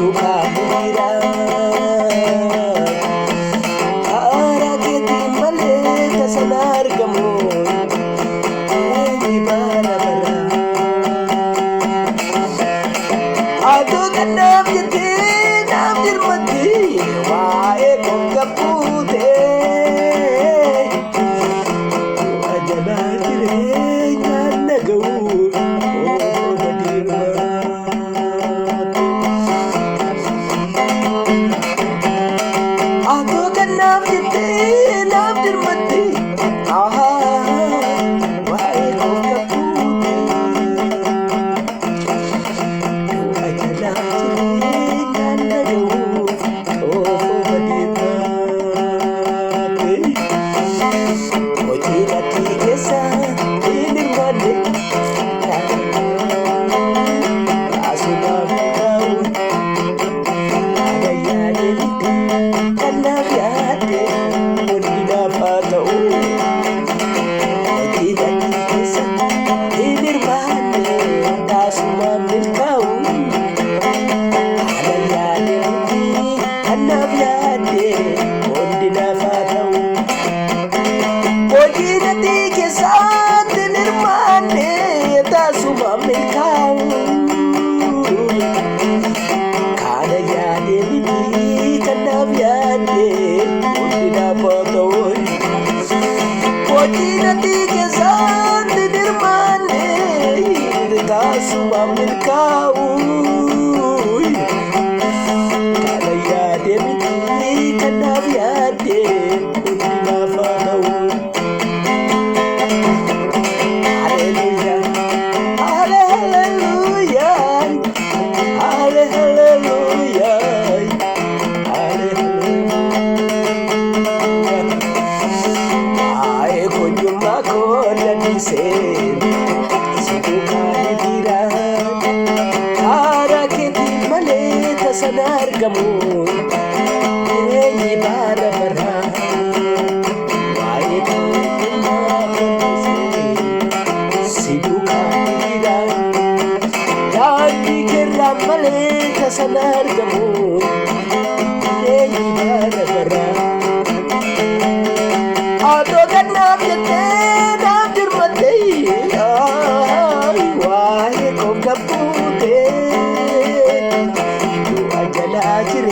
duukaa hiriira. Karaa keetiin malee tasan argamu jireenyi bara bara. Atoo kanaaf jettee naaf dirmatti waa'ee koo gabbuutee. Du'a jalaa jireenyaan na ga'u oola dirmaatti. Atoo kanaaf jettee naaf dirmatti waa'ee koo gabbuutee. Du'a jalaa jireenyaan na ga'u oola dirmaatti. Hojii lakkii keessa hin hirmaanne kaasumaaf milkaa'u ana yaade miti kanaaf yaadde hundi naaf haa ta'u. Hojii lakkii keessa hin hirmaanne kaasumaaf milkaa'u ana yaade miti kanaaf yaadde hundi naaf haa ta'u. Hojii lakkii keessatti hin hirmaanne taasuma milkaa'u. Kana yaade miti kanaaf yaadde hundi naaf haa ta'u. Hojii lakkii keessatti hin hirmaanne taasuma milkaa'u. Kana yaade miti kanaaf yaadde hundi naaf haa ta'u. Hallelujah, hallelujah, hallelujah, hallelujah. Waa'ee konyummaa koo lallisee si duukaa hiriira. Karaa keetiin malee tasan argamu jireenyi bara bara. Waa'ee konyummaa koo lallisee si duukaa hiriira. Daandii keerraa malee tasan argamu jireenyi bara bara. Atoo kanaaf jettee naaf dirmattee waa'ee koo gabbuutee du'a jalaa jireenya.